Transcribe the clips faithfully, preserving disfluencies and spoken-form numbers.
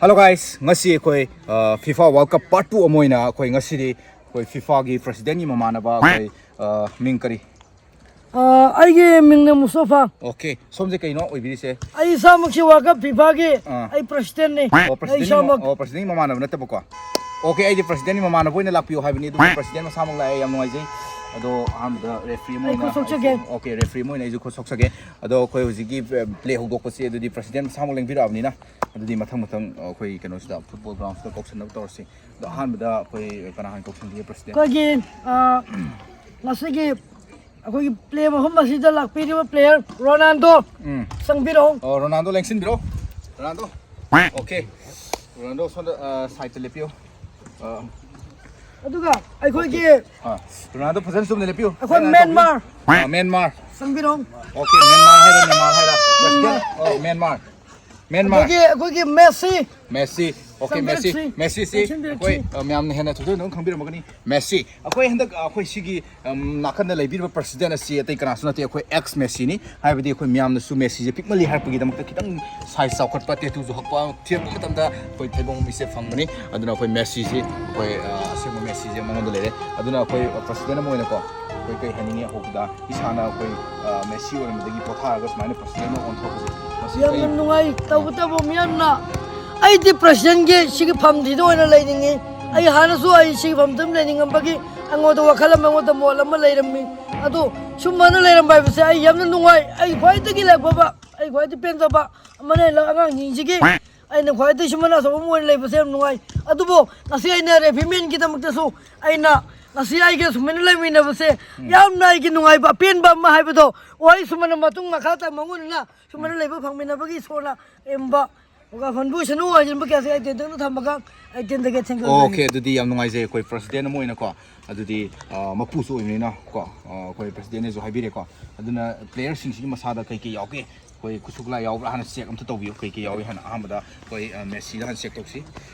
Hello guys, ꯉꯁꯤ ꯑꯩꯈꯣꯏ FIFA world cup part two ꯑꯃ ꯑꯣꯏꯅ ꯑꯩꯈꯣꯏ ꯉꯁꯤꯗꯤ ꯑꯩꯈꯣꯏ ꯐꯤꯐꯥꯒꯤ ꯄ꯭ꯔꯁꯤꯗꯦꯟꯒꯤ ꯃꯃꯥꯟꯅꯕ ꯑꯩꯈꯣꯏ ꯑ, ꯃꯤꯡ ꯀꯔꯤ? ꯑ, ꯑꯩꯒꯤ ꯃꯤꯡꯅ ꯃꯨꯁꯇꯐꯥ꯫ ꯑꯣꯀꯦ, ꯁꯣꯝꯁꯦ ꯀꯩꯅꯣ ꯑꯣꯏꯕꯤꯔꯤꯁꯦ? ꯑꯩ ꯏꯁꯥꯃꯛꯁꯤ ꯋꯥꯔꯜ ꯀꯞ ꯐꯤꯐꯥꯒꯤ ꯑꯥ꯫ ꯑꯩ ꯄ꯭ꯔꯁꯤꯗꯦꯟꯅꯤ꯫ ꯑꯣ ꯑꯩ ꯄ꯭ꯔꯁꯤꯗꯦꯟꯒꯤ ꯏꯁꯥꯃꯛ ꯃ- ꯑꯣ ꯄ꯭ꯔꯁꯤꯗꯦꯟꯒꯤ ꯃꯃꯥꯟꯅꯕ ꯅꯠꯇꯕꯀꯣ? ꯑꯣꯀꯦ, ꯑꯩꯗꯤ ꯄ꯭ꯔꯁꯤꯗꯦꯟꯒꯤ ꯃꯃꯥꯟꯅꯕ ꯑꯣꯏꯅ ꯂꯥꯛꯄꯤꯌꯨ ꯍꯥꯏꯕꯅꯤ, ꯑꯗꯨꯕꯨ ꯄ꯭ꯔꯁꯤꯗꯦꯟ ꯃꯁꯥꯃꯛ ꯂꯥꯛꯑꯦ, ꯌꯥꯝ ꯅꯨꯡꯉꯥꯏꯖꯩ꯫ ꯑꯗꯣ ꯑꯍꯥꯟꯕꯗ ꯔꯦꯐ꯭ꯔꯤ ꯑꯃ ꯑꯩ ꯑꯣꯏꯅ ꯈꯨꯠ ꯁꯣꯛꯆꯒꯦ꯫ ꯑꯣꯀꯦ, ꯔꯦꯐ꯭ꯔꯤ ꯑꯃ ꯑꯣꯏꯅ ꯑꯩꯁꯨ ꯈꯨꯠ ꯁꯣꯛꯆꯒꯦ꯫ ꯑꯗꯣ ꯑꯩꯈꯣꯏ ꯍꯧꯖꯤꯛꯀꯤ ꯄ꯭ꯂꯦ ꯍꯧꯗꯣꯛꯄꯁꯦ ꯑꯗꯨꯗꯤ ꯄ꯭ꯔꯁꯤꯗꯦꯟ ꯃꯁꯥꯃꯛ ꯂꯦꯡꯕꯤꯔꯛꯑꯕꯅꯤꯅ ꯑꯗꯨꯗꯤ ꯃꯊꯪ ꯃꯊꯪ ꯑꯩꯈꯣꯏ ꯀꯩꯅꯣꯁꯤꯗ ꯐꯨꯠꯕꯣꯜ ꯒ꯭ꯔꯥꯎꯟꯁꯤꯗ ꯀꯧꯁꯟꯅꯕ ꯇꯧꯔꯁꯤ꯫ ꯑꯗꯣ ꯑꯍꯥꯟꯕꯗ ꯑꯩꯈꯣꯏ ꯀꯅꯥ ꯍꯥꯟꯅ ꯀꯧꯁꯟꯕꯤꯒꯦ ꯄ꯭ꯔꯁꯤꯗꯦꯟ? ꯑꯩꯈꯣꯏꯒꯤ ꯑ, ꯉꯁꯤꯒꯤ ꯑꯩꯈꯣꯏꯒꯤ ꯄ꯭ꯂꯦ ꯃꯐꯝ ꯑꯁꯤꯗ ꯂꯥꯛꯄꯤꯔꯤꯕ ꯄ꯭ꯂꯦꯌꯔ ꯔꯣꯅꯥꯜꯗꯣ ꯎꯝ꯫ ꯆꯪꯕꯤꯔꯛꯎ꯫ ꯑꯣ ꯔꯣꯅꯥꯜꯗꯣ ꯂꯦꯡꯁꯤꯟꯕꯤꯔꯣ꯫ ꯔꯣꯅꯥꯜꯗꯣ꯫ ꯑꯣꯀꯦ꯫ ꯔꯣꯅꯥꯜꯗꯣ ꯁꯣꯝꯗ ꯁꯥꯏꯗꯇ ꯂꯦꯞꯄꯤꯌꯣ꯫ ꯑ, ꯑꯗꯨꯒ ꯑꯩꯈꯣꯏꯒꯤ ꯑ, ꯔꯣꯅꯥꯜꯗꯣ ꯐꯖꯅ ꯆꯨꯝꯅ ꯂꯦꯞꯄꯤꯌꯨ꯫ ꯑꯩꯈꯣꯏ ꯂꯥꯏꯟ ꯃ꯭ꯌꯥꯟꯃꯥꯔ꯫ ꯇꯧꯕꯤꯌꯨ꯫ ꯑ, ꯃ꯭ꯌꯥꯟꯃꯥꯔ꯫ ꯆꯪꯕꯤꯔꯛꯎ꯫ ꯑꯣꯀꯦ, ꯃ꯭ꯌꯥꯟꯃꯥꯔ ꯍꯥꯏꯔ ꯃ꯭ꯌꯥꯟꯃꯥꯔ ꯍꯥꯏꯔ꯫ ꯄ꯭ꯔꯁꯤꯗꯦꯟ꯫ ꯑꯣ, ꯃ꯭ꯌꯥꯟꯃꯥꯔ꯫ ꯃ꯭ꯌꯥꯟꯃꯥꯔ꯫ ꯑꯗꯒꯤ ꯑꯩꯈꯣꯏꯒꯤ ꯃꯦꯁꯤ꯫ ꯃꯦꯁꯤ꯫ Okay, Messi. ꯆꯪꯕꯤꯔꯛꯁꯤ꯫ ꯃꯦꯁꯤꯁꯤ ꯆꯪꯁꯤꯟꯕꯤꯔꯛꯁꯤ꯫ ꯑꯩꯈꯣꯏ ꯑ, ꯃꯌꯥꯝꯅ ꯍꯦꯟꯅ ꯊꯣꯏꯗꯣꯛꯅ ꯑꯗꯨꯝ ꯈꯪꯕꯤꯔꯝꯃꯒꯅꯤ꯫ ꯃꯦꯁꯤ꯫ ꯑꯩꯈꯣꯏ ꯍꯟꯗꯛ ꯑ, ꯑꯩꯈꯣꯏ ꯁꯤꯒꯤ ꯎꯝ, ꯅꯥꯀꯟꯗ ꯂꯩꯕꯤꯔꯤꯕ ꯄ꯭ꯔꯁꯤꯗꯦꯟ ꯑꯁꯤ ꯑꯇꯩ ꯀꯅꯥꯁꯨ ꯅꯠꯇꯦ, ꯑꯩꯈꯣꯏ ꯑꯦꯛꯁ ꯃꯦꯁꯤꯅꯤ꯫ ꯍꯥꯏꯕꯗꯤ ꯑꯩꯈꯣꯏ ꯃꯌꯥꯝꯅꯁꯨ ꯃꯦꯁꯤꯁꯦ ꯄꯤꯛꯃꯜꯂꯤ ꯍꯥꯏꯔꯛꯄꯒꯤꯗꯃꯛꯇ ꯈꯤꯇꯪ ꯁꯥꯏꯖ ꯆꯥꯎꯈꯠꯄ, ꯇꯦꯇꯨꯁꯨ ꯍꯛꯄ ꯊꯤꯔꯛꯄ ꯃꯇꯝꯗ ꯑꯩꯈꯣꯏ ꯊꯩꯕꯣꯡ ꯃꯤꯁꯦ ꯐꯪꯕꯅꯤ꯫ ꯑꯗꯨꯅ ꯑꯩꯈꯣꯏ ꯃꯦꯁꯤꯁꯤ ꯑꯩꯈꯣꯏ ꯑ, ꯑꯁꯦꯡꯕ ꯃꯦꯁꯤꯁꯦ ꯃꯉꯣꯟꯗ ꯂꯩꯔꯦ꯫ ꯑꯗꯨꯅ ꯑꯩꯈꯣꯏ ꯄ꯭ꯔꯁꯤꯗꯦꯟ ꯑꯃ ꯑꯣꯏꯅꯀꯣ ꯑꯩꯈꯣꯏ ꯀꯩ ꯍꯥꯏꯅꯤꯡꯉꯤ ꯍꯧꯕꯗ ꯏꯁꯥꯅ ꯑꯩꯈꯣꯏ ꯑ, ꯃꯦꯁꯤ ꯑꯣꯏꯔꯝꯕꯗꯒꯤ ꯄꯣꯊꯥꯔꯒ ꯁꯨꯃꯥꯏꯅ ꯄ꯭ꯔꯁꯤꯗꯦꯟ ꯑꯃ ꯑꯣꯟꯊꯣꯔꯛꯄꯁꯦ ꯃꯁꯤ ꯌꯥꯝꯅ ꯑꯩ ꯅꯨꯡꯉꯥꯏ꯫ ꯇꯧꯕꯇꯕꯨ ꯃꯤꯌꯥꯝꯅ ꯑꯩꯗꯤ ꯄ꯭ꯔꯁꯤꯗꯦꯟꯒꯤ ꯁꯤꯒꯤ ꯐꯝꯁꯤꯗ ꯑꯣꯏꯅ ꯂꯩꯅꯤꯡꯉꯤ꯫ ꯑꯩ ꯍꯥꯟꯅꯁꯨ ꯑꯩ ꯁꯤꯒꯤ ꯐꯝꯁꯤꯗ ꯑꯗꯨꯝ ꯂꯩꯅꯤꯡꯉꯝꯕꯒꯤ ꯑꯩꯉꯣꯟꯗ ꯋꯥꯈꯜ ꯑꯃ, ꯑꯩꯉꯣꯟꯗ ꯃꯣꯠ ꯑꯃ ꯂꯩꯔꯝꯃꯤ꯫ ꯑꯗꯣ ꯁꯨꯝꯕꯅ ꯂꯩꯔꯝꯕ ꯍꯥꯏꯕꯁꯦ ꯑꯩ ꯌꯥꯝꯅ ꯅꯨꯡꯉꯥꯏ꯫ ꯑꯩ ꯈ꯭ꯋꯥꯏꯗꯒꯤ ꯂꯥꯏꯕꯛ ꯐꯕ, ꯑꯩ ꯈ꯭ꯋꯥꯏꯗꯒꯤ ꯄꯦꯟꯖꯕ ꯑꯃꯅ ꯑꯉꯥꯡꯁꯤꯡꯁꯤꯒꯤ ꯑꯩꯅ ꯈ꯭ꯋꯥꯏꯗꯒꯤ ꯁꯨꯃꯥꯏꯅ ꯑꯆꯧꯕ ꯑꯃ ꯑꯣꯏꯅ ꯂꯩꯕꯁꯦ ꯌꯥꯝ ꯅꯨꯡꯉꯥꯏ꯫ ꯑꯗꯨꯕꯨ ꯉꯁꯤ ꯑꯩꯅ ꯔꯦꯐ꯭ꯔꯤꯃꯦꯟꯒꯤꯗꯃꯛꯇꯁꯨ ꯑꯩꯅ ꯉꯁꯤ ꯑꯩꯒ ꯁꯨꯃꯥꯏꯅ ꯂꯩꯃꯤꯟꯅꯕꯁꯦ ꯌꯥꯝꯅ ꯑꯩꯒꯤ ꯅꯨꯡꯉꯥꯏꯕ ꯑꯄꯦꯟꯕ ꯑꯃ ꯍꯥꯏꯕꯗꯣ ꯑꯣꯏ꯫ ꯁꯨꯃꯥꯏꯅ ꯃꯇꯨꯡ ꯃꯈꯥ ꯇꯥꯕ ꯃꯉꯣꯟꯗꯅ ꯁꯨꯃꯥꯏꯅ ꯂꯩꯕ ꯐꯪꯃꯤꯟꯅꯕꯒꯤ ꯏꯁꯣꯔꯅ ꯑꯦꯝꯕ ꯒꯣꯐꯟꯕꯨ ꯁꯅꯨ ꯍꯥꯏꯖꯟꯕ ꯀꯌꯥꯁꯦ ꯑꯩ ꯇꯦꯟꯇꯪꯅ ꯊꯝꯃꯒ ꯑꯩ ꯇꯦꯟꯗꯒꯦ꯫ ꯊꯦꯡꯒꯜ ꯑꯣꯀꯦ, ꯑꯗꯨꯗꯤ ꯌꯥꯝ ꯅꯨꯡꯉꯥꯏꯖꯩ꯫ ꯑꯩꯈꯣꯏ ꯄ꯭ꯔꯁꯤꯗꯦꯟ ꯑꯃ ꯑꯣꯏꯅꯀꯣ ꯑꯗꯨꯗꯤ ꯑ, ꯃꯄꯨꯁꯨ ꯑꯣꯏꯕꯅꯤꯅ ꯀꯣ ꯑ, ꯑꯩꯈꯣꯏ ꯄ꯭ꯔꯁꯤꯗꯦꯟꯅꯁꯨ ꯍꯥꯏꯕꯤꯔꯦꯀꯣ꯫ ꯑꯗꯨꯅ ꯄ꯭ꯂꯦꯌꯔꯁꯤꯡꯁꯤꯒꯤ ꯃꯁꯥꯗ ꯀꯩ ꯀꯩ ꯌꯥꯎꯒꯦ, ꯑꯩꯈꯣꯏ ꯈꯨꯠꯁꯨ ꯈꯨꯠꯂꯥꯏ ꯌꯥꯎꯕ꯭ꯔꯥ ꯍꯥꯟꯅ ꯆꯦꯛ ꯑꯝꯇ ꯇꯧꯕꯤꯌꯨ꯫ ꯀꯩ ꯀꯩ ꯌꯥꯎꯏ ꯍꯥꯟꯅ ꯑꯍꯥꯟꯕꯗ ꯑꯩꯈꯣꯏ ꯑ, ꯃꯦꯁꯤꯗ ꯍꯥꯟꯅ ꯆꯦꯛ ꯇꯧꯁꯤ꯫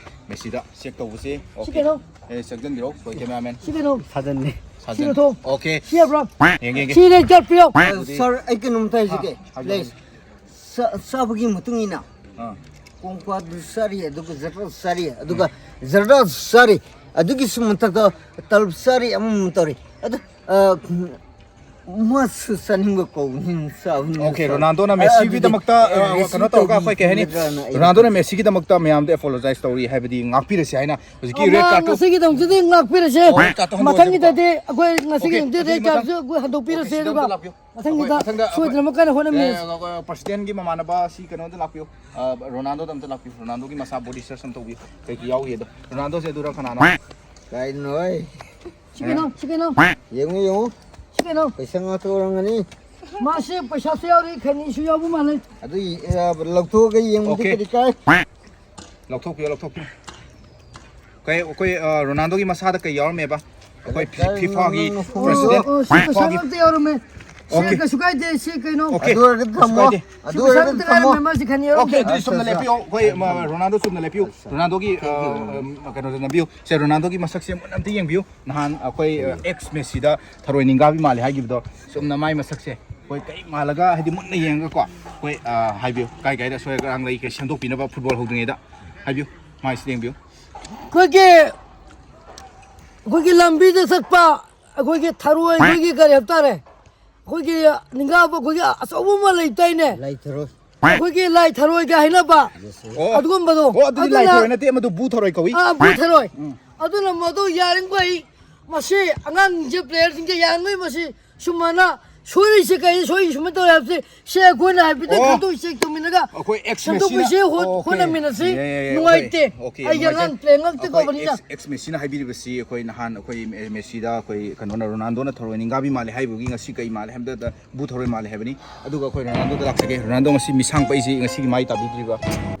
ꯃꯦꯁꯤꯗ ꯆꯦꯛ ꯇꯧꯕꯁꯦ꯫ ꯁꯤ ꯑꯣꯀꯦ꯫ ꯀꯩꯅꯣ? ꯑꯦ, ꯆꯪꯁꯤꯟꯕꯤꯔꯣ ꯑꯩꯈꯣꯏ ꯀꯦꯃꯦꯔꯥꯃꯦꯟ꯫ ꯁꯤ ꯀꯩꯅꯣ? ꯁꯥꯖꯟꯅꯤ꯫ ꯁꯥꯖꯟ꯫ ꯁꯤꯗ ꯊꯣꯛ꯫ ꯑꯣꯀꯦ꯫ ꯁꯤ ꯌꯥꯕ꯭ꯔꯣ? ꯌꯦꯡꯒꯦ, ꯌꯦꯡꯒꯦ꯫ ꯁꯤꯗ ꯆꯠꯄꯤꯌꯣ꯫ ꯑꯗꯨꯗꯤ ꯁꯥꯔ, ꯑꯩ ꯀꯩꯅꯣꯝꯇ ꯍꯥꯏꯖꯒꯦ꯫ ꯍꯥꯏꯕꯤꯌꯨ, ꯄ꯭ꯂꯤꯖ꯫ ꯆꯥ- ꯆꯥꯕꯒꯤ ꯃꯇꯨꯡ ꯏꯟꯅ ꯑꯥ꯫ ꯀꯣꯡꯀ꯭ꯋꯥꯗꯨ ꯆꯥꯔꯤ, ꯑꯗꯨꯒ ꯖꯔꯗꯥꯁꯨ ꯆꯥꯔꯤ, ꯑꯗꯨꯒ ꯖꯔꯗꯥꯁꯨ ꯆꯥꯔꯤ, ꯑꯗꯨꯒꯤꯁꯨ ꯃꯊꯛꯇ ꯇꯂꯞ ꯆꯥꯔꯤ, ꯑꯃꯃꯝ ꯇꯧꯔꯤ꯫ ꯑꯗꯨ, ꯑ, ꯃꯥꯁꯨ ꯆꯥꯅꯤꯡꯕ ꯀꯧꯕꯅꯤꯅ ꯆꯥꯕꯅꯤꯅ ꯑꯣꯀꯦ, ꯆꯥꯕꯅꯤ꯫ ꯔꯣꯅꯥꯜꯗꯣꯅ ꯑ, ꯃꯦꯁꯤꯒꯤꯗꯃꯛꯇ, ꯑꯗꯨꯗꯤ, ꯑ, ꯑ, ꯃꯦꯁꯤ ꯀꯩꯅꯣ ꯇꯧꯔꯒ ꯑꯩꯈꯣꯏ ꯀꯩ ꯍꯥꯏꯅꯤ? ꯇꯧꯕꯤꯒꯗ꯭ꯔꯅ ꯑꯩ ꯔꯣꯅꯥꯜꯗꯣꯅ ꯃꯦꯁꯤꯒꯤꯗꯃꯛꯇ ꯃꯌꯥꯝꯗ ꯑꯦꯄꯣꯂꯣꯖꯥꯏꯁ ꯇꯧꯔꯤ ꯍꯥꯏꯕꯗꯤ ꯉꯥꯛꯄꯤꯔꯁꯤ ꯍꯥꯏꯅ ꯍꯧꯖꯤꯛꯀꯤ ꯑꯃ ꯔꯦꯗ ꯀꯥꯔꯠꯇꯨ ꯉꯁꯤꯒꯤꯗꯃꯛꯇꯗꯤ ꯉꯥꯛꯄꯤꯔꯁꯦ꯫ ꯑꯣ, ꯔꯦꯗ ꯀꯥꯔꯠꯇꯨ ꯍꯟꯗꯣꯛꯑꯁꯦꯕꯀꯣ꯫ ꯃꯊꯪꯒꯤꯗꯗꯤ ꯑꯩꯈꯣꯏ ꯉꯁꯤꯒꯤ ꯑꯣꯀꯦ, ꯑꯃꯨꯛꯇꯤ ꯑꯗꯨꯗꯤ ꯔꯦꯗ ꯃꯊꯪ, ꯀꯥꯔꯠꯁꯨ ꯑꯩꯈꯣꯏ ꯍꯟꯗꯣꯛꯄꯤꯔꯁꯦ꯫ ꯑꯣꯀꯦ, ꯁꯤꯗ ꯑꯗꯨꯒ ꯑꯝꯇ ꯂꯥꯛꯄꯤꯌꯨ꯫ ꯃꯊꯪꯒꯤꯗ ꯑꯩꯈꯣꯏ ꯃꯊꯪꯗ ꯑꯩꯈꯣꯏ, ꯁꯣꯏꯗꯅꯕ ꯀꯟꯅ ꯍꯣꯠꯅꯃꯤꯟꯅꯁꯤ꯫ ꯑꯦ, ꯑ, ꯑ, ꯄ꯭ꯔꯁꯤꯗꯦꯟꯒꯤ ꯃꯃꯥꯟꯅꯕ ꯁꯤ ꯀꯩꯅꯣꯗ ꯂꯥꯛꯄꯤꯌꯨ꯫ ꯑ, ꯔꯣꯅꯥꯜꯗꯣꯗ ꯑꯝꯇ ꯂꯥꯛꯄꯤꯌꯨ꯫ ꯔꯣꯅꯥꯜꯗꯣꯒꯤ ꯃꯁꯥ ꯕꯣꯗꯤ ꯁꯔꯆ ꯑꯃ ꯇꯧꯕꯤꯌꯨ꯫ ꯀꯩ ꯀꯩ ꯌꯥꯎꯔꯤ ꯑꯗꯣ꯫ ꯔꯣꯅꯥꯜꯗꯣꯁꯦ ꯑꯗꯨꯔ ꯀꯅꯥꯅꯣ? ꯀꯥꯏꯗꯅꯣ ꯍꯣꯏ? ꯁꯤ ꯀꯩꯅꯣ? ꯁꯤ ꯀꯩꯅꯣ? ꯌꯦꯡꯉꯨ, ꯌꯦꯡꯉꯨ꯫ ꯁꯤ ꯀꯩꯅꯣ? ꯄꯩꯁꯥ ꯉꯥꯛꯇ ꯑꯣꯏꯔꯝꯒꯅꯤ꯫ ꯃꯥꯁꯦ ꯄꯩꯁꯥꯁꯨ ꯌꯥꯎꯔꯤ, ꯈꯩꯅꯤꯁꯨ ꯌꯥꯎꯕ ꯃꯥꯜꯂꯦ꯫ ꯑꯗꯨ, ꯑ, ꯂꯧꯊꯣꯛꯑꯒ ꯌꯦꯡꯕꯗꯤ ꯑꯣꯀꯦ꯫ ꯀꯔꯤ ꯀꯥꯏ? ꯂꯧꯊꯣꯛꯄꯤꯌꯨ, ꯂꯧꯊꯣꯛꯄꯤꯌꯨ꯫ ꯀꯩ, ꯑꯩꯈꯣꯏ, ꯑ, ꯔꯣꯅꯥꯜꯗꯣꯒꯤ ꯃꯁꯥꯗ ꯀꯩ ꯌꯥꯎꯔꯝꯃꯦꯕ? ꯑꯩꯈꯣꯏ ꯐꯤ-, ꯀꯩ ꯐꯤꯐꯥꯒꯤ ꯅꯪ ꯑꯣ, ꯄ꯭ꯔꯁꯤꯗꯦꯟ, ꯑꯣ, ꯑꯣ, ꯁꯤ ꯄꯩꯁꯥ ꯐꯤꯐꯥꯒꯤ ꯉꯥꯛꯇ ꯌꯥꯎꯔꯝꯃꯦ꯫ ꯁꯤ ꯑꯣꯀꯦ꯫ ꯀꯩꯁꯨ ꯀꯥꯏꯗꯦ, ꯁꯤ ꯀꯩꯅꯣ? ꯑꯣꯀꯦ꯫ ꯑꯗꯨ ꯑꯣꯏꯔꯒꯗꯤ ꯀꯩꯁꯨ ꯊꯝꯃꯣ꯫ ꯀꯥꯏꯗꯦ꯫ ꯑꯗꯨ ꯁꯤ ꯄꯩꯁꯥ ꯑꯣꯏꯔꯒꯗꯤ ꯉꯥꯛꯇ ꯊꯝꯃꯣ꯫ ꯉꯥꯏꯔꯝꯃꯦ, ꯃꯥꯁꯤ ꯈꯟ ꯑꯣꯀꯦ, ꯌꯥꯎꯔꯝꯗꯦ꯫ ꯑꯗꯨꯗꯤ ꯁꯨꯝꯅ ꯑꯠꯆꯥ, ꯑꯠꯆꯥ꯫ ꯂꯦꯞꯄꯤꯌꯣ꯫ ꯑꯩꯈꯣꯏ, ꯃ-, ꯔꯣꯅꯥꯜꯗꯣ ꯆꯨꯝꯅ ꯂꯦꯞꯄꯤꯌꯨ꯫ ꯑꯠꯆꯥ꯫ ꯔꯣꯅꯥꯜꯗꯣꯒꯤ, ꯑ, ꯊꯦꯡꯀ꯭ꯌꯨ, ꯔꯣꯅꯥꯜꯗꯣ꯫ ꯑ, ꯀꯩꯅꯣꯗ ꯅꯝꯕꯤꯌꯨ꯫ ꯁꯦ, ꯔꯣꯅꯥꯜꯗꯣꯒꯤ ꯃꯁꯛꯁꯦ ꯃꯨꯟꯅ ꯑꯝꯇ ꯌꯦꯡꯕꯤꯌꯨ꯫ ꯅꯍꯥꯟ ꯑꯩꯈꯣꯏ, ꯑ, ꯎꯝ꯫ ꯑꯦꯛꯁ ꯃꯦꯁꯤꯗ ꯊꯔꯣꯏ ꯅꯤꯡꯒꯥꯕꯤ ꯃꯥꯜꯂꯦ ꯍꯥꯏꯈꯤꯕꯗꯣ, ꯆꯨꯝꯅ ꯃꯥꯏ ꯃꯁꯛꯁꯦ ꯑꯩꯈꯣꯏ ꯀꯩ ꯃꯥꯜꯂꯒ, ꯍꯥꯏꯗꯤ, ꯃꯨꯟꯅ ꯌꯦꯡꯉꯒꯀꯣ, ꯑꯩꯈꯣꯏ, ꯑ, ꯍꯥꯏꯕꯤꯌꯨ꯫ ꯀꯥꯏ ꯀꯥꯏꯗ ꯑꯁꯣꯏ ꯑꯔꯥꯡ ꯂꯩ, ꯀꯩ ꯁꯦꯝꯗꯣꯛꯄꯤꯅꯕ ꯐꯨꯠꯕꯣꯜ ꯍꯧꯗ꯭ꯔꯤꯉꯩꯗ ꯍꯥꯏꯕꯤꯌꯨ꯫ ꯃꯥꯏꯁꯤꯗ ꯌꯦꯡꯕꯤꯌꯨ꯫ ꯑꯩꯈꯣꯏꯒꯤ, ꯑꯩꯈꯣꯏꯒꯤ ꯂꯝꯕꯤꯗ ꯆꯠꯄ, ꯑꯩꯈꯣꯏꯒꯤ ꯊꯔꯣꯏ, ꯑꯩꯈꯣꯏꯒꯤ ꯀꯔꯤ ꯍꯥꯏꯕ ꯇꯥꯔꯦ? ꯑꯩꯈꯣꯏꯒꯤ ꯅꯤꯡꯒꯥꯕ, ꯑꯩꯈꯣꯏꯒꯤ ꯑꯆꯧꯕ ꯑꯃ ꯂꯩꯇꯥꯏꯅꯦ? ꯂꯥꯏ ꯊꯔꯣꯏ꯫ ꯑꯩꯈꯣꯏꯒꯤ ꯂꯥꯏ ꯊꯔꯣꯏꯒ ꯍꯥꯏꯅꯕ꯫ ꯑꯣ꯫ ꯑꯗꯨꯒꯨꯝꯕꯗꯣ꯫ ꯑꯣ, ꯑꯗꯨꯗꯤ ꯂꯥꯏ ꯑꯗꯨꯅ ꯊꯔꯣꯏ ꯅꯠꯇꯦ, ꯃꯗꯨ ꯕꯨ ꯊꯔꯣꯏ ꯀꯧꯏ꯫ ꯑꯥ, ꯕꯨ ꯊꯔꯣꯏ꯫ ꯎꯝ꯫ ꯑꯗꯨꯅ ꯃꯗꯨ ꯌꯥꯔꯤꯈꯩ ꯃꯁꯤ ꯑꯉꯥꯡꯁꯤꯡꯁꯦ, ꯄ꯭ꯂꯦꯌꯔꯁꯤꯡꯁꯦ ꯌꯥꯔꯤꯈꯩ ꯃꯁꯤ ꯁꯨꯃꯥꯏꯅ ꯁꯣꯏꯔꯤꯁꯦ ꯀꯩ, ꯁꯣꯏꯔꯤꯁꯦ ꯁꯨꯃꯥꯏꯅ ꯇꯧꯋꯦ ꯍꯥꯏꯕꯁꯦ, ꯁꯦ ꯑꯩꯈꯣꯏꯅ ꯍꯥꯏꯐꯦꯠꯇꯪ ꯑꯣ꯫ ꯈꯟꯗꯣꯛꯏ, ꯆꯦꯛ ꯇꯧꯃꯤꯟꯅꯒ ꯑꯩꯈꯣꯏ ꯑꯦꯛꯁ ꯁꯦꯝꯗꯣꯛꯄꯤꯁꯦ ꯃꯦꯁꯤꯅ, ꯍꯣ-, ꯑꯣ, ꯑꯣꯀꯦ꯫ ꯍꯣꯠꯅꯃꯤꯟꯅꯁꯤ꯫ ꯌꯥꯏ, ꯌꯥꯏ, ꯌꯥꯏ, ꯅꯨꯡꯉꯥꯏꯇꯦ꯫ ꯑꯩꯈꯣꯏ, ꯑꯣꯀꯦ, ꯑꯩꯒꯤ ꯅꯨꯡꯉꯥꯏꯖꯩ꯫ ꯑꯉꯥꯡ ꯄ꯭ꯂꯦꯌꯔ ꯉꯥꯛꯇ ꯑꯩꯈꯣꯏ ꯀꯧꯕꯅꯤꯅ꯫ ꯑꯦꯛꯁ, ꯑꯦꯛꯁ ꯃꯦꯁꯤꯅ ꯍꯥꯏꯕꯤꯔꯤꯕꯁꯤ ꯑꯩꯈꯣꯏ ꯅꯍꯥꯟ ꯑꯩꯈꯣꯏ ꯃꯦ-, ꯃꯦꯁꯤꯗ ꯑꯩꯈꯣꯏ ꯀꯩꯅꯣꯅ, ꯔꯣꯅꯥꯜꯗꯣꯅ ꯊꯔꯣꯏ ꯅꯤꯡꯒꯥꯕꯤ ꯃꯥꯜꯂꯦ ꯍꯥꯏꯕꯒꯤ ꯉꯁꯤ ꯀꯩ ꯃꯥꯜꯂꯦ ꯍꯥꯏꯕꯗ ꯕꯨ ꯊꯔꯣꯏ ꯃꯥꯜꯂꯦ ꯍꯥꯏꯕꯅꯤ꯫ ꯑꯗꯨꯒ ꯑꯩꯈꯣꯏ ꯔꯣꯅꯥꯜꯗꯣꯗ ꯂꯥꯛꯆꯒꯦ꯫ ꯔꯣꯅꯥꯜꯗꯣ ꯉꯁꯤ ꯃꯤꯁꯥꯡ ꯄꯛꯏꯁꯤ ꯉꯁꯤꯒꯤ ꯃꯥꯏ ꯇꯥꯕꯤꯗ꯭ꯔꯤꯕ?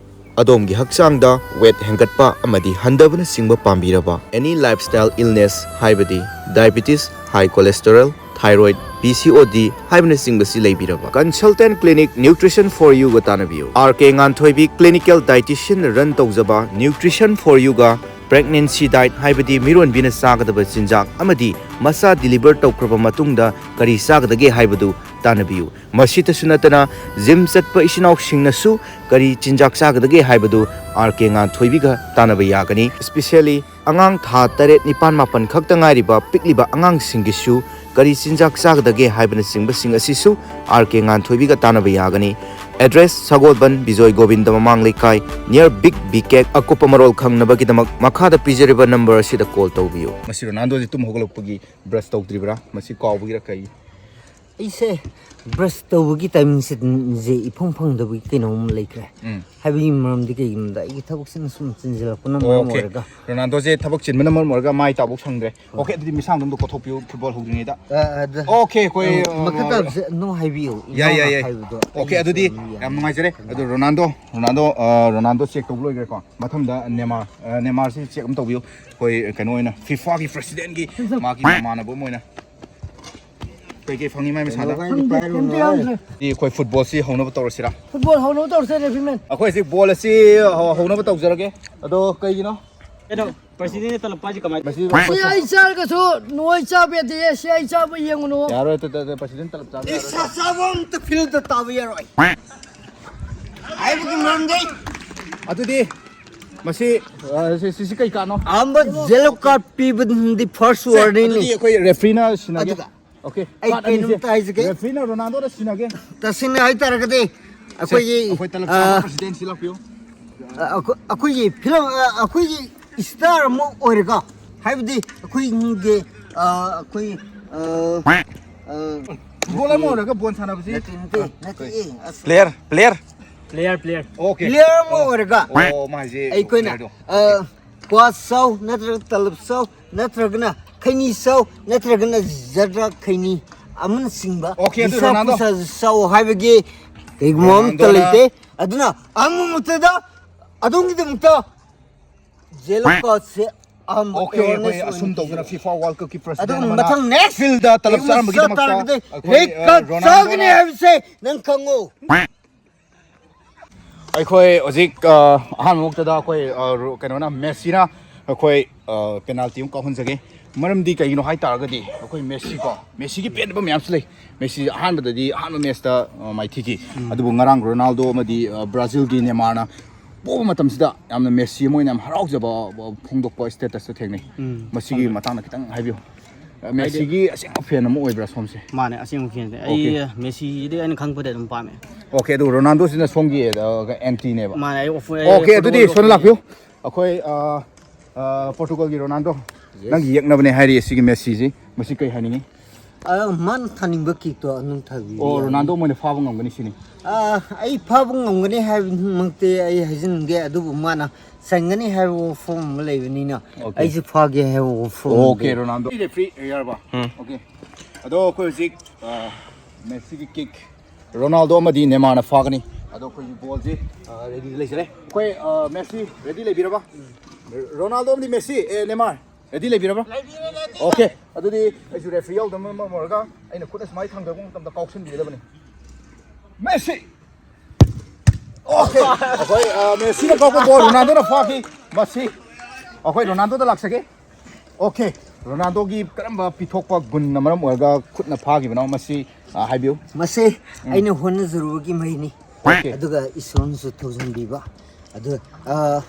ꯑꯗꯣꯝꯒꯤ ꯍꯛꯆꯥꯡꯗ ꯋꯦꯠ ꯍꯦꯟꯒꯠꯄ ꯑꯃꯗꯤ ꯍꯟꯊꯕꯅꯆꯤꯡꯕ ꯄꯥꯝꯕꯤꯔꯕ? Any lifestyle illness ꯍꯥꯏꯕꯗꯤ diabetes, high cholesterol, thyroid, P C O D ꯍꯥꯏꯕꯅꯆꯤꯡꯕꯁꯤ ꯂꯩꯕꯤꯔꯕ? Consultant Clinic Nutrition for Youꯒ ꯇꯥꯟꯅꯕꯤꯌꯨ꯫ R K ꯉꯥꯟꯊꯣꯏꯕꯤ Clinical Dietitianꯅ run ꯇꯧꯖꯕ Nutrition for Youꯒ Pregnancy Diet ꯍꯥꯏꯕꯗꯤ ꯃꯤꯔꯣꯟꯕꯤꯅ ꯆꯥꯒꯗꯕ ꯆꯤꯟꯖꯥꯛ ꯑꯃꯗꯤ ꯃꯆꯥ deliver ꯇꯧꯈ꯭ꯔꯕ ꯃꯇꯨꯡꯗ ꯀꯔꯤ ꯆꯥꯒꯗꯒꯦ ꯍꯥꯏꯕꯗꯨ ꯇꯥꯟꯅꯕꯤꯌꯨ꯫ ꯃꯁꯤꯇꯁꯨ ꯅꯠꯇꯅ, ꯖꯤꯝ ꯆꯠꯄ ꯏꯆꯤꯟ ꯏꯅꯥꯎꯁꯤꯡꯅꯁꯨ ꯀꯔꯤ ꯆꯤꯟꯖꯥꯛ ꯆꯥꯒꯗꯒꯦ ꯍꯥꯏꯕꯗꯨ ꯑꯥꯔ ꯀꯦ ꯉꯥꯟꯊꯣꯏꯕꯤꯒ ꯇꯥꯟꯅꯕ ꯌꯥꯒꯅꯤ꯫ Especially ꯑꯉꯥꯡ ꯊꯥ ꯇꯔꯦꯠ, ꯅꯤꯄꯥꯟ, ꯃꯥꯄꯟ ꯈꯛꯇ ꯉꯥꯏꯔꯤꯕ ꯄꯤꯛꯂꯤꯕ ꯑꯉꯥꯡꯁꯤꯡꯒꯤꯁꯨ ꯀꯔꯤ ꯆꯤꯟꯖꯥꯛ ꯆꯥꯒꯗꯒꯦ ꯍꯥꯏꯕꯅꯆꯤꯡꯕꯁꯤꯡ ꯑꯁꯤꯁꯨ ꯑꯥꯔ ꯀꯦ ꯉꯥꯟꯊꯣꯏꯕꯤꯒ ꯇꯥꯟꯅꯕ ꯌꯥꯒꯅꯤ꯫ Address: ꯁꯒꯣꯜꯕꯟ ꯕꯤꯖꯣꯏ ꯒꯣꯕꯤꯟꯗ ꯃꯃꯥꯡ ꯂꯩꯀꯥꯏ, near Big B Cake꯫ ꯑꯀꯨꯞꯄ ꯃꯔꯣꯜ ꯈꯪꯅꯕꯒꯤꯗꯃꯛ ꯃꯈꯥꯗ ꯄꯤꯖꯔꯤꯕ ꯅꯝꯕꯔ ꯑꯁꯤꯗ ꯀꯣꯜ ꯇꯧꯕꯤꯌꯨ꯫ ꯃꯁꯤ ꯔꯣꯅꯥꯜꯗꯣꯁꯦ ꯇꯨꯝ ꯍꯧꯒꯠꯂꯛꯄꯒꯤ ꯕ꯭ꯔꯁ ꯇꯧꯗ꯭ꯔꯤꯕ꯭ꯔꯥ? ꯃꯁꯤ ꯀꯥꯎꯕꯒꯤꯔ ꯀꯩ? ꯑꯩꯁꯦ ꯕ꯭ꯔꯁ ꯇꯧꯕꯒꯤ ꯇꯥꯏꯃꯤꯡꯁꯦ ꯏꯐꯪ ꯐꯪꯗꯕꯒꯤ ꯀꯩꯅꯣꯝ ꯂꯩꯈ꯭ꯔꯦ꯫ ꯎꯝ꯫ ꯍꯥꯏꯕꯒꯤ ꯃꯔꯝꯗꯤ ꯀꯩꯒꯤꯅꯣꯗ ꯑꯩꯒꯤ ꯊꯕꯛꯁꯤꯅ ꯁꯨꯝ ꯆꯤꯟꯁꯤꯜꯂꯛꯄꯅ ꯃꯔꯝ ꯑꯣꯀꯦ꯫ ꯑꯣꯏꯔꯒ꯫ ꯔꯣꯅꯥꯜꯗꯣꯁꯦ ꯊꯕꯛ ꯆꯤꯟꯕꯅ ꯃꯔꯝ ꯑꯣꯏꯔꯒ ꯃꯥꯏ ꯇꯥꯕꯧ ꯁꯪꯗ꯭ꯔꯦ꯫ ꯍꯣꯏ꯫ ꯑꯣꯀꯦ, ꯑꯗꯨꯗꯤ ꯃꯤꯁꯥꯡꯗꯣ ꯑꯝꯇ ꯀꯣꯠꯊꯣꯛꯄꯤꯌꯨ, ꯐꯨꯠꯕꯣꯜ ꯍꯧꯗ꯭ꯔꯤꯉꯩꯗ꯫ ꯑ, ꯑꯗ, ꯑꯣꯀꯦ, ꯑꯩꯈꯣꯏ, ꯑ, ꯃꯈꯥ ꯑ, ꯇꯥꯕꯁꯦ ꯅꯣ ꯍꯥꯏꯕꯤꯌꯨ, ꯌꯥꯏ, ꯌꯥꯏ, ꯏꯅꯥꯎꯅ ꯌꯥꯏ꯫ ꯍꯥꯏꯕꯗꯣ ꯑꯣꯀꯦ, ꯑꯩꯅ ꯑꯗꯨꯗꯤ ꯁꯨꯝ ꯌꯥꯝ ꯌꯥꯅꯤ꯫ ꯅꯨꯡꯉꯥꯏꯖꯔꯦ꯫ ꯑꯗꯨ ꯔꯣꯅꯥꯜꯗꯣ, ꯔꯣꯅꯥꯜꯗꯣ, ꯑ, ꯔꯣꯅꯥꯜꯗꯣ ꯆꯦꯛ ꯇꯧꯕ ꯂꯣꯏꯈ꯭ꯔꯦꯀꯣ꯫ ꯃꯊꯪꯗ ꯅꯦꯃꯥꯔ, ꯑ, ꯅꯦꯃꯥꯔꯁꯤ ꯆꯦꯛ ꯑꯃ ꯇꯧꯕꯤꯌꯨ꯫ ꯑꯩꯈꯣꯏ ꯀꯩꯅꯣ ꯑꯣꯏꯅ, ꯐꯤꯐꯥꯒꯤ ꯄ꯭ꯔꯁꯤꯗꯦꯟꯒꯤ ꯃꯥꯒꯤ ꯃꯃꯥꯟꯅꯕ ꯑꯃ ꯑꯣꯏꯅ꯫ ꯀꯩꯀꯩ ꯐꯪꯉꯤ ꯃꯥꯏ ꯃꯁꯥꯗ? ꯀꯩꯝꯇ ꯌꯥꯎꯗ꯭ꯔꯦ꯫ ꯁꯤ ꯑꯩꯈꯣꯏ ꯐꯨꯠꯕꯣꯜꯁꯤ ꯍꯧꯅꯕ ꯇꯧꯔꯁꯤꯔꯥ? ꯐꯨꯠꯕꯣꯜ ꯍꯧꯅꯕ ꯇꯧꯔꯁꯦ, ꯔꯦꯐ꯭ꯔꯤꯃꯦꯟ꯫ ꯑꯩꯈꯣꯏ ꯍꯧꯖꯤꯛ ꯕꯣꯜ ꯑꯁꯤ ꯍꯧ-, ꯍꯧꯅꯕ ꯇꯧꯖꯔꯒꯦ꯫ ꯑꯗꯣ ꯀꯩꯒꯤꯅꯣ? ꯀꯩꯅꯣ, ꯄ꯭ꯔꯁꯤꯗꯦꯟꯒꯤ ꯇꯂꯞ ꯄꯥꯏꯁꯤ ꯀꯃꯥꯏ-, ꯃꯁꯤ ꯁꯤ ꯑꯩ ꯆꯥꯔꯒꯁꯨ ꯅꯣꯏ ꯆꯥꯕ ꯌꯥꯗꯦ, ꯁꯤ ꯑꯩ ꯆꯥꯕ ꯌꯦꯡꯉꯨꯅꯨ꯫ ꯌꯥꯔꯣꯏ, ꯇ-, ꯇ-, ꯇ-, ꯄ꯭ꯔꯁꯤꯗꯦꯟ ꯇꯂꯞ ꯆꯥꯕ ꯌꯥꯔꯣꯏ꯫ ꯏꯁꯥ ꯆꯥꯕ ꯑꯝꯇ ꯐꯤꯜꯗ ꯇꯥꯕ ꯌꯥꯔꯣꯏ꯫ ꯍꯥꯏꯕꯒꯤ ꯃꯔꯝꯗꯤ ꯑꯗꯨꯗꯤ ꯃꯁꯤ, ꯑ, ꯁꯤ, ꯁꯤ, ꯁꯤ ꯀꯩ ꯀꯥꯔꯗꯅꯣ? ꯑꯍꯥꯟꯕ ꯌꯦꯂꯣ ꯀꯥꯔꯗ ꯄꯤꯕꯗꯤ ꯐꯥꯔꯁ ꯁꯦ, ꯋꯥꯔꯅꯤꯡꯅꯤ꯫ ꯑꯗꯨꯗꯤ ꯑꯩꯈꯣꯏ ꯔꯦꯐ꯭ꯔꯤꯅ ꯁꯤꯟꯅꯒꯦ꯫ ꯑꯗꯨꯒ ꯑꯣꯀꯦ, ꯑꯩ ꯀꯥꯔꯗ ꯑꯅꯤꯁꯦ꯫ ꯀꯩꯅꯣꯝꯇ ꯍꯥꯏꯖꯒꯦ꯫ ꯔꯦꯐ꯭ꯔꯤꯅ ꯔꯣꯅꯥꯜꯗꯣꯗ ꯁꯤꯟꯅꯒꯦ꯫ ꯇꯁꯦꯡꯅ ꯍꯥꯏꯇꯥꯔꯒꯗꯤ ꯁꯦ, ꯑꯩꯈꯣꯏꯒꯤ, ꯑꯩꯈꯣꯏ ꯇꯂꯞ ꯑ, ꯆꯥꯕ ꯄ꯭ꯔꯁꯤꯗꯦꯟ ꯁꯤ ꯂꯥꯛꯄꯤꯌꯨ꯫ ꯑ, ꯑꯩꯈꯣꯏ, ꯑꯩꯈꯣꯏꯒꯤ ꯐꯤꯂꯝ, ꯑ, ꯑꯩꯈꯣꯏꯒꯤ ꯁ꯭ꯇꯥꯔ ꯑꯃ ꯑꯣꯏꯔꯒ, ꯍꯥꯏꯕꯗꯤ ꯑꯩꯈꯣꯏꯒꯤ, ꯑ, ꯑꯩꯈꯣꯏ, ꯑ, ꯑ, ꯐꯨꯠꯕꯣꯂꯔ ꯑꯃ ꯑꯣꯏꯔꯒ ꯕꯣꯜ ꯁꯥꯟꯅꯕꯁꯤ ꯅꯠꯇꯦ, ꯅꯠꯇꯦ, ꯅꯠꯇꯦ, ꯑꯦ, ꯑꯁ꯫ Player, player. Player, player. Okay. Player ꯑꯃ ꯑꯣ, ꯑꯣꯏꯔꯒ ꯑꯣ, ꯃꯥ ꯍꯥꯏꯁꯦ ꯑꯩꯈꯣꯏꯅ, ꯄ꯭ꯂꯦꯌꯔꯗꯣ꯫ ꯑ, ꯀ꯭ꯋꯥ ꯆꯥꯎ, ꯅꯠꯇ꯭ꯔꯒ ꯇꯂꯕ ꯆꯥꯎ, ꯅꯠꯇ꯭ꯔꯒꯅ ꯈꯩꯅꯤ ꯆꯥꯎ, ꯅꯠꯇ꯭ꯔꯒꯅ ꯖꯔꯗꯥ ꯈꯩꯅꯤ ꯑꯃꯅꯆꯤꯡꯕ ꯑꯣꯀꯦ, ꯑꯗꯨ ꯅꯤꯁꯥ ꯔꯣꯅꯥꯜꯗꯣ꯫ ꯄꯨꯁꯥ ꯆꯥꯎ ꯍꯥꯏꯕꯒꯤ ꯀꯩꯒꯨꯝꯕ ꯑꯝꯇ ꯔꯣꯅꯥꯜꯗꯣꯅ ꯂꯩꯇꯦ꯫ ꯑꯗꯨꯅ ꯑꯃꯃꯛꯇꯗ ꯑꯗꯣꯝꯒꯤꯗꯃꯛꯇ ꯌꯦꯂꯣ ꯀꯥꯔꯗꯁꯦ ꯑꯍꯥꯟꯕ ꯑꯣꯀꯦ, ꯑꯦꯋꯥꯔꯅꯦꯁ ꯑꯩꯈꯣꯏ ꯑꯁꯨꯝ ꯑꯣꯏꯅ ꯇꯧꯗꯅ ꯄꯤꯖꯕꯅꯤ꯫ ꯐꯤꯐꯥ ꯋꯥꯔꯜ ꯀꯞꯀꯤ ꯄ꯭ꯔꯁꯤꯗꯦꯟ ꯑꯗꯨꯒ ꯑꯃꯅ ꯃꯊꯪ ꯅꯦꯛꯁ ꯐꯤꯜꯗ ꯇꯂꯞ ꯀꯩꯒꯨꯝꯕ ꯆꯥꯔꯝꯕꯒꯤꯗꯃꯛꯇ ꯆꯠ ꯇꯥꯔꯒꯗꯤ ꯑꯩꯈꯣꯏ, ꯔꯦꯗ ꯑ, ꯀꯥꯔꯗ ꯔꯣꯅꯥꯜꯗꯣꯅ ꯆꯥꯒꯅꯤ ꯍꯥꯏꯕꯁꯦ ꯅꯪ ꯈꯪꯉꯨ꯫ ꯑꯩꯈꯣꯏ ꯍꯧꯖꯤꯛ, ꯑ, ꯑꯍꯥꯟꯕ ꯃꯛꯇꯗ ꯑꯩꯈꯣꯏ, ꯑ, ꯔꯣ-, ꯀꯩꯅꯣꯅ, ꯃꯦꯁꯤꯅ ꯑꯩꯈꯣꯏ, ꯑ, ꯄꯦꯅꯥꯜꯇꯤ ꯑꯃ ꯀꯥꯎꯍꯟꯖꯒꯦ꯫ ꯃꯔꯝꯗꯤ ꯀꯩꯒꯤꯅꯣ ꯍꯥꯏ ꯇꯥꯔꯒꯗꯤ ꯑꯩꯈꯣꯏ ꯃꯦꯁꯤ ꯀꯣ, ꯃꯦꯁꯤꯒꯤ ꯄꯦꯟꯗꯕ ꯃꯌꯥꯝꯁꯨ ꯂꯩ꯫ ꯃꯦꯁꯤ ꯑꯍꯥꯟꯕꯗꯗꯤ, ꯑꯍꯥꯟꯕ ꯃꯦꯁꯇ, ꯑ, ꯃꯥꯏꯊꯤꯈꯤ꯫ ꯑꯗꯨꯕꯨ ꯉꯔꯥꯡ ꯔꯣꯅꯥꯜꯗꯣ ꯑꯃꯗꯤ, ꯑ, ꯕ꯭ꯔꯥꯖꯤꯜꯒꯤ ꯅꯦꯃꯥꯔꯅ ꯄꯣꯕ ꯃꯇꯝꯁꯤꯗ ꯌꯥꯝꯅ ꯃꯦꯁꯤ ꯑꯃ ꯑꯣꯏꯅ ꯌꯥꯝ ꯍꯔꯥꯎꯖꯕ, ꯑ, ꯐꯣꯡꯗꯣꯛꯄ ꯁ꯭ꯇꯦꯇꯁꯇ ꯊꯦꯡꯅꯩ꯫ ꯎꯝ, ꯃꯁꯤꯒꯤ ꯈꯪꯗꯦ꯫ ꯃꯇꯥꯡꯗ ꯈꯤꯇꯪ ꯍꯥꯏꯕꯤꯌꯨ꯫ ꯑ, ꯍꯥꯏꯗꯤ ꯃꯦꯁꯤꯒꯤ ꯑꯁꯦꯡꯕ ꯐꯦꯟ ꯑꯃ ꯑꯣꯏꯕ꯭ꯔꯥ ꯁꯣꯝꯁꯦ? ꯃꯥꯅꯦ, ꯑꯁꯦꯡꯕ ꯐꯦꯟꯁꯦ꯫ ꯑꯩ ꯑꯣꯀꯦ꯫ ꯃꯦꯁꯤꯁꯤꯗꯤ ꯑꯩꯅ ꯈꯪꯕꯗ ꯑꯗꯨꯝ ꯄꯥꯝꯃꯦ꯫ ꯑꯣꯀꯦ, ꯑꯗꯨ ꯔꯣꯅꯥꯜꯗꯣꯁꯤꯅ ꯁꯣꯝꯒꯤ, ꯑ, ꯑꯦꯟꯇꯤꯅꯦꯕ꯫ ꯃꯥꯅꯦ, ꯑꯩ ꯑꯣꯐ-, ꯑꯩ ꯑꯣꯀꯦ, ꯑꯗꯨꯗꯤ ꯄꯣꯔꯇꯨꯒꯜꯒꯤ ꯁꯣꯝꯗ ꯑꯣꯐ-, ꯂꯥꯛꯄꯤꯌꯨ꯫ ꯑꯩꯈꯣꯏ, ꯑ, ꯑ, ꯄꯣꯔꯇꯨꯒꯜꯒꯤ ꯔꯣꯅꯥꯜꯗꯣ, ꯌꯦꯁ꯫ ꯅꯪꯒꯤ ꯌꯦꯛꯅꯕꯅꯦ ꯍꯥꯏꯔꯤ ꯁꯤꯒꯤ ꯃꯦꯁꯤꯁꯤ꯫ ꯃꯁꯤ ꯀꯩ ꯍꯥꯏꯅꯤꯡꯉꯤ? ꯑ, ꯃꯥꯅ ꯊꯥꯅꯤꯡꯕ ꯀꯤꯛꯇꯣ ꯑꯗꯨꯝ ꯊꯥꯕꯤꯕ ꯑꯣ, ꯌꯥꯅꯤ꯫ ꯔꯣꯅꯥꯜꯗꯣ ꯃꯣꯏꯅ ꯐꯥꯕ ꯉꯝꯒꯅꯤ ꯁꯤꯅꯤ? ꯑ, ꯑꯩ ꯐꯥꯕ ꯉꯝꯒꯅꯤ ꯍꯥꯏꯕꯃꯛꯇꯤ ꯑꯩ ꯍꯥꯏꯖꯅꯤꯡꯗꯦ, ꯑꯗꯨꯕꯨ ꯃꯥꯅ ꯆꯟꯒꯅꯤ ꯍꯥꯏꯕ ꯋꯥꯐꯝ ꯑꯃ ꯂꯩꯕꯅꯤꯅ ꯑꯣꯀꯦ꯫ ꯑꯩꯁꯨ ꯐꯥꯒꯦ ꯍꯥꯏꯕ ꯋꯥꯐꯝ ꯑꯃ ꯑꯣꯀꯦ, ꯂꯩ꯫ ꯔꯣꯅꯥꯜꯗꯣ꯫ ꯔꯦꯐ꯭ꯔꯤ ꯌꯥꯔꯕ? ꯎꯝ꯫ ꯑꯣꯀꯦ꯫ ꯑꯗꯣ ꯑꯩꯈꯣꯏ ꯍꯧꯖꯤꯛ, ꯑ, ꯃꯦꯁꯤꯒꯤ ꯀꯤꯛ, ꯔꯣꯅꯥꯜꯗꯣ ꯑꯃꯗꯤ ꯅꯦꯃꯥꯔꯅ ꯐꯥꯒꯅꯤ꯫ ꯑꯗꯣ ꯑꯩꯈꯣꯏꯒꯤ ꯕꯣꯜꯁꯤ, ꯑ, ꯔꯦꯗꯤꯗ ꯂꯩꯖꯔꯦ꯫ ꯑꯩꯈꯣꯏ, ꯑ, ꯃꯦꯁꯤ ꯔꯦꯗꯤ ꯂꯩꯕꯤꯔꯕ? ꯔꯣꯅꯥꯜꯗꯣ ꯑꯃꯗꯤ ꯃꯦꯁꯤ, ꯑꯦ, ꯅꯦꯃꯥꯔ꯫ ꯔꯦꯗꯤ ꯂꯩꯕꯤꯔꯕ꯭ꯔꯥ? ꯂꯩꯕꯤꯔꯦ, ꯂꯩꯕꯤꯔꯦ꯫ ꯑꯣꯀꯦ, ꯑꯗꯨꯗꯤ ꯑꯩꯁꯨ ꯔꯦꯐ꯭ꯔꯤ ꯌꯥꯎꯗꯕꯅ ꯃꯔꯝ ꯑꯣꯏꯔꯒ ꯑꯩꯅ ꯈꯨꯠ ꯑꯁꯨꯃꯥꯏꯅ ꯊꯥꯡꯖꯕ ꯃꯇꯝꯗ ꯀꯥꯎꯁꯟꯕꯤꯒꯗꯕꯅꯤ꯫ ꯃꯦꯁꯤ! ꯑꯣꯀꯦ, ꯑꯩꯈꯣꯏ, ꯑ, ꯃꯦꯁꯤꯅ ꯀꯥꯎꯕ ꯕꯣꯜ ꯔꯣꯅꯥꯜꯗꯣꯅ ꯐꯥꯈꯤ꯫ ꯃꯁꯤ ꯑꯩꯈꯣꯏ ꯔꯣꯅꯥꯜꯗꯣꯗ ꯂꯥꯛꯆꯒꯦ꯫ ꯑꯣꯀꯦ, ꯔꯣꯅꯥꯜꯗꯣꯒꯤ ꯀꯔꯝꯕ ꯄꯤꯊꯣꯛꯄ ꯒꯨꯟꯅ ꯃꯔꯝ ꯑꯣꯏꯔꯒ ꯈꯨꯠꯅ ꯐꯥꯈꯤꯕꯅꯣ? ꯃꯁꯤ, ꯑ, ꯍꯥꯏꯕꯤꯌꯨ꯫ ꯃꯁꯤ ꯎꯝ꯫ ꯑꯩꯅ ꯍꯣꯠꯅꯖꯔꯨꯕꯒꯤ ꯃꯍꯩꯅꯤ꯫ ꯑꯣꯀꯦ꯫ ꯑꯗꯨꯒ ꯏꯁꯣꯔꯅꯁꯨ ꯊꯧꯖꯥꯟꯕꯤꯕ꯫ ꯑꯗꯨ, ꯑ,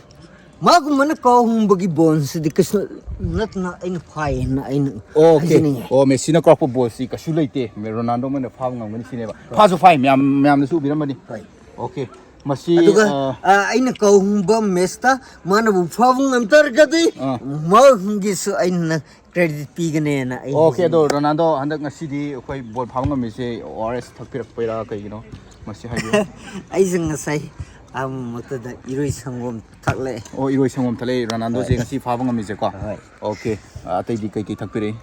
ꯃꯥꯒꯨꯝꯕꯅ ꯀꯥꯎꯍꯨꯝꯕꯒꯤ ꯕꯣꯟꯁꯤꯗꯤ ꯀꯩꯁꯨ ꯅꯠꯇꯅ ꯑꯩꯅ ꯐꯥꯏ ꯍꯥꯏꯅ ꯑꯩꯅ ꯑꯣꯀꯦ꯫ ꯍꯥꯏꯖꯅꯤꯡꯉꯤ꯫ ꯑꯣ, ꯃꯦꯁꯤꯅ ꯀꯥꯎꯔꯛꯄ ꯕꯣꯜꯁꯤ ꯀꯩꯁꯨ ꯂꯩꯇꯦ꯫ ꯃꯦ-, ꯔꯣꯅꯥꯜꯗꯣ ꯃꯣꯏꯅ ꯐꯥꯕ ꯉꯝꯒꯅꯤ ꯁꯤꯅꯦꯕ꯫ ꯍꯣꯏ꯫ ꯐꯥꯁꯨ ꯐꯥꯏ, ꯃꯌꯥꯝ, ꯃꯌꯥꯝꯅꯁꯨ ꯎꯕꯤꯔꯝꯃꯅꯤ꯫ ꯍꯣꯏ꯫ ꯑꯣꯀꯦ꯫ ꯃꯁꯤ, ꯑꯗꯨꯒ, ꯑ, ꯑ, ꯑꯩꯅ ꯀꯥꯎꯍꯨꯝꯕ ꯃꯦꯁꯇ ꯃꯥꯅꯕꯨ ꯐꯥꯕ ꯉꯝ ꯇꯥꯔꯒꯗꯤ ꯑꯥ꯫ ꯃꯥꯒꯤꯁꯨ ꯑꯩꯅ ꯀ꯭ꯔꯦꯗꯤꯠ ꯄꯤꯒꯅꯦꯅ ꯑꯩ ꯑꯣꯀꯦ, ꯑꯗꯣ ꯍꯥꯏꯖꯅꯤꯡꯉꯤ꯫ ꯔꯣꯅꯥꯜꯗꯣ ꯍꯟꯗꯛ ꯉꯁꯤꯗꯤ ꯑꯩꯈꯣꯏ ꯕꯣꯜ ꯐꯥꯕ ꯉꯝꯃꯤꯁꯦ ꯑꯣ ꯑꯥꯔ ꯑꯦꯁ ꯊꯛꯄꯤꯔꯛꯄꯩꯔꯥ ꯀꯩꯒꯤꯅꯣ? ꯃꯁꯤ ꯍꯥꯏꯕꯤꯌꯨ꯫ ꯑꯩꯁꯦ ꯉꯁꯥꯏ ꯑꯍꯥꯟꯕꯃꯛꯇꯗ ꯏꯔꯣꯏ ꯁꯪꯒꯣꯝ ꯊꯛꯂꯛꯑꯦ꯫ ꯑꯣ, ꯏꯔꯣꯏ ꯁꯪꯒꯣꯝ ꯊꯛꯂꯛꯑꯦ ꯔꯣꯅꯥꯜꯗꯣꯁꯦ ꯍꯣꯏ꯫ ꯉꯁꯤ ꯐꯥꯕ ꯉꯝꯃꯤꯁꯦꯀꯣ? ꯍꯣꯏ꯫ ꯑꯣꯀꯦ꯫ ꯑ, ꯑꯇꯩꯗꯤ ꯀꯩꯀꯩ ꯊꯛꯄꯤꯔꯛꯏ?